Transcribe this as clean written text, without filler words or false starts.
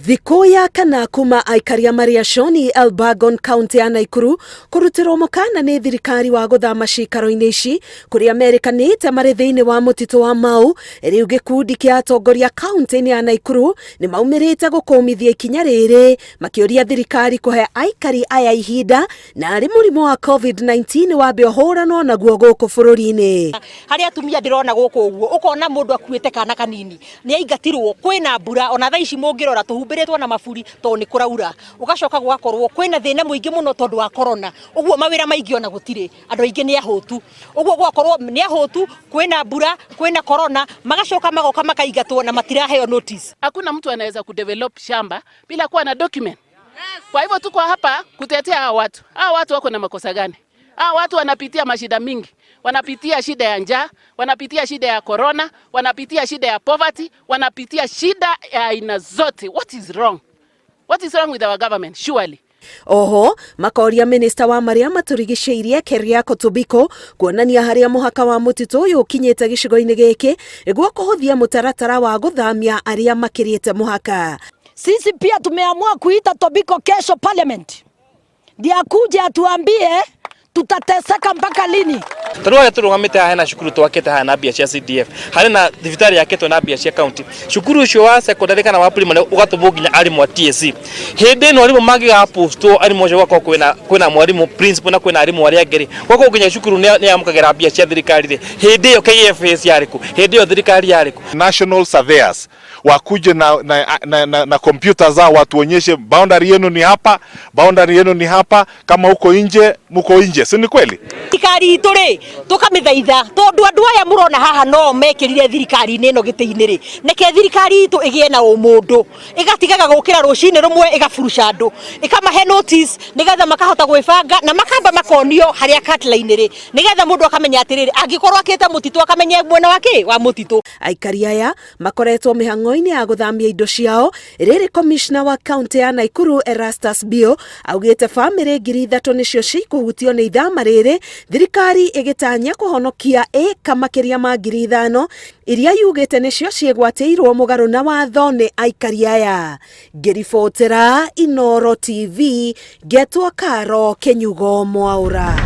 Thikũ ya kana kuma aikaria Mariashoni Elbagon kaunti ya Naikuru kũrutĩrwo mũkana nĩ thirikari wa gũthama ciikaro-inĩ ici kũrĩa merĩkanĩte marĩ thĩinĩ wa mũtitũ wa Mau. Rĩu gĩkundi kĩa atongoria kaunti-inĩ ya Naikuru nĩ maumĩrĩte gũkũmithia ikinya rĩrĩ makĩũria thirikari kũhe aikari aya ihinda na arĩ mũrimũ wa COVID-19 wambe ũhũranwo naguo gũkũ bũrũri-inĩ. Harĩ atumia ndĩrona gũkũ ũguo, ũkona mũndũ akuĩte kana kanini nĩ aingatirwo, kwĩna mbura ona thaa ici mũngĩrora tũhumbĩrĩtwo na maburi tondũ nĩ kũraura, ũgacoka gũgakorwo kwĩna thĩna mũingĩ mũno tondũ wa corona, ũguo mawĩra maingĩ ona gũtirĩ, andũ aingĩ nĩ ahũtu, ũguo gũgakorwo nĩ ahũtu, kwĩna mbura, kwĩna corona, magacoka magoka makaingatwo na matiraheo notice. Hakuna mtu anaweza kudevelop shamba bila kuwa na document. Kwa hivyo tuko hapa kutetea hawa watu. Hawa watu wako na makosa gani? Hawa watu wanapitia mashida mingi, wanapitia shida ya njaa, wanapitia shida ya corona, wanapitia shida ya poverty, wanapitia shida ya aina zote. What is wrong? What is wrong with our government? Surely. Oho makoria minista wa marĩa matũrigicĩirie Keriako Tobiko kuonania harĩa mũhaka wa mũtitũ ũyũ ũkinyĩte gĩcigo-inĩ gĩkĩ nĩguo kũhũthia mũtaratara wa gũthamia arĩa makĩrĩte mũhaka. Sisi pia tumeamua kuita Tobiko kesho parliament ndiye akuje atuambie tutateseka mpaka lini. Tarĩu harĩa tũrũgamĩte haha hena cukuru twakĩte haha na mbia cia CDF, harĩ na thibitarĩ yakĩtwo na mbia cia county. Cukuru ũcio wa secondary kana wa primary ũgatũmwo nginya arimũ a TSC. Hĩndĩ ĩno arimũ mangĩgapostwo arimũ acio gũgakorwo kwĩna kwĩna mwarimũ principal na kwĩna arimũ arĩa angĩ rĩ, gũgakorwo nginya cukuru nĩ yamũkagĩra mbia cia thirikari rĩ, hĩndĩ ĩyo KFS yarĩ kũ? Hĩndĩ ĩyo thirikari yarĩ kũ? National surveyors wakuje na kompyuta zao watuonyeshe boundary yenu ni hapa, boundary yenu ni hapa, kama uko nje muko nje, si ni kweli? Thirikari itũ rĩ, tũkamĩthaitha tondũ andũ aya mũrona haha no mekĩrire thirikari-inĩ ĩno gĩtĩ-inĩ rĩ, reke thirikari itũ ĩgĩe na ũmũndũ, ĩgatigaga gũkĩra rũcinĩ rũmwe ĩgaburuca andũ, ĩkamahe notice nĩgetha makahota gwĩbanga na makamba makonio harĩa cut line rĩ, nĩgetha mũndũ akamenya atĩrĩrĩ, angĩkorwo akĩte mũtitũ akamenya mwena wa kĩ wa mũtitũ. Aikari aya makoretwo mĩhang'o-inĩ ya gũthamia indo ciao. Rĩrĩ komishna wa kaunti ya Naikuru Erastus Bio augĩte bamĩrĩ 3,000 nĩcio cikũhutio nĩ ithama rĩrĩ, thirikari ĩgĩtanya kũhonokia ĩka makĩria ma 5,000 iria yugĩte nĩcio ciĩgwatĩirwo mũgarũ na watho nĩ aikari aya. Ngĩribotera Inooro TV, ngetwo Karo Kĩnyugo Mwaũra.